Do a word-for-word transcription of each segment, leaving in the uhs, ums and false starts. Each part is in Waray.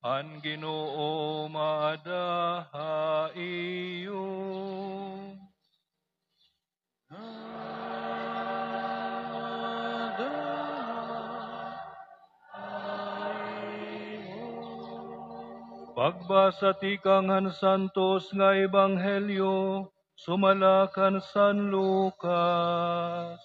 An Ginoo maada ha iyo. Pagbasa tikang han Santos nga Ebanghelyo sumala kan San Lucas.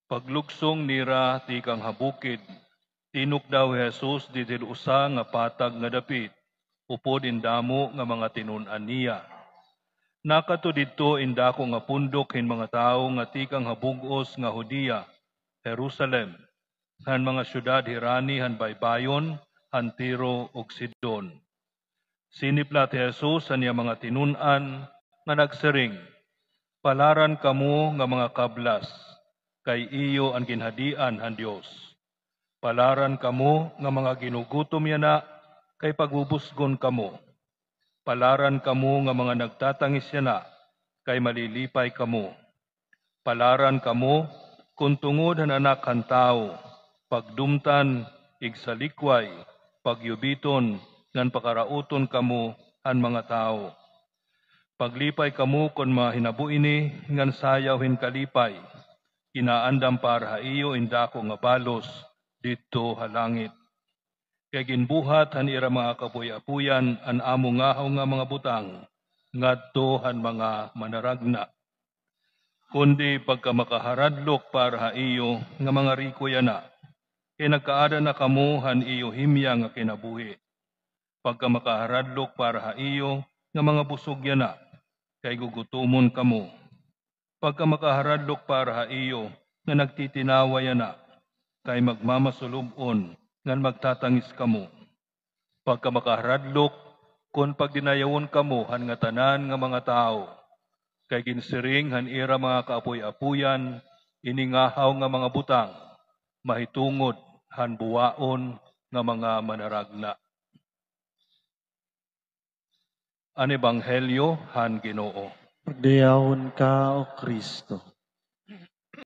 Paglugsong nira tikang ha bukid, tinukdaw hi Jesus didto hit usa nga patag nga dapit, upod in damo nga mga tinun-an niya. Nakadto didto in dako nga pundok hin mga tawo nga tikang ha bug-os nga Judea, Jerusalem, han mga syudad hirani han baybayon han Tiro ug Sidon. Siniplat hi Jesus han iya mga tinun-an nga nagsiring, "Palaran kamo nga mga kablas, kay iyo an ginhadian han Dios. Palaran kamo nga mga ginugutom yana, kay pagbubusgon kamo. Palaran kamo nga mga nagtatangis yana, kay malilipay kamo. Palaran kamo kon tungod han Anak han Tawo, pagdumtan, igsalikway, pagyubiton, ngan pakarauton kamo han mga tawo. Paglipay kamo kon mahinabu ini, ngan sayaw hin kalipay. Ginaandam para ha iyo in dako nga balos didto ha langit. Kay ginbuhat han ira mga kaapoy-apoyan an amo ngahaw nga mga butang ngadto han mga manaragna. Kundi pagkamakaharadlok para ha iyo nga mga riko yana, kay nagkaada na kamo han iyo himya nga kinabuhi. Pagkamakaharadlok para ha iyo nga mga busog yana, kay gugutomon kamo. Pagkamakaharadlok para ha iyo nga nagtitinawa yana, kay magmamasulub-on ngan magtatangis kamo. Pagkamakaharadlok kon pagdinayawon kamo han ngatanan nga mga tawo, kay ginsiring han ira mga kaapoy-apoyan ini ngahaw nga mga butang, mahitungod han buwaon nga mga manaragna." An Ebanghelyo han Ginoo. Pagdayawon ka, O Kristo.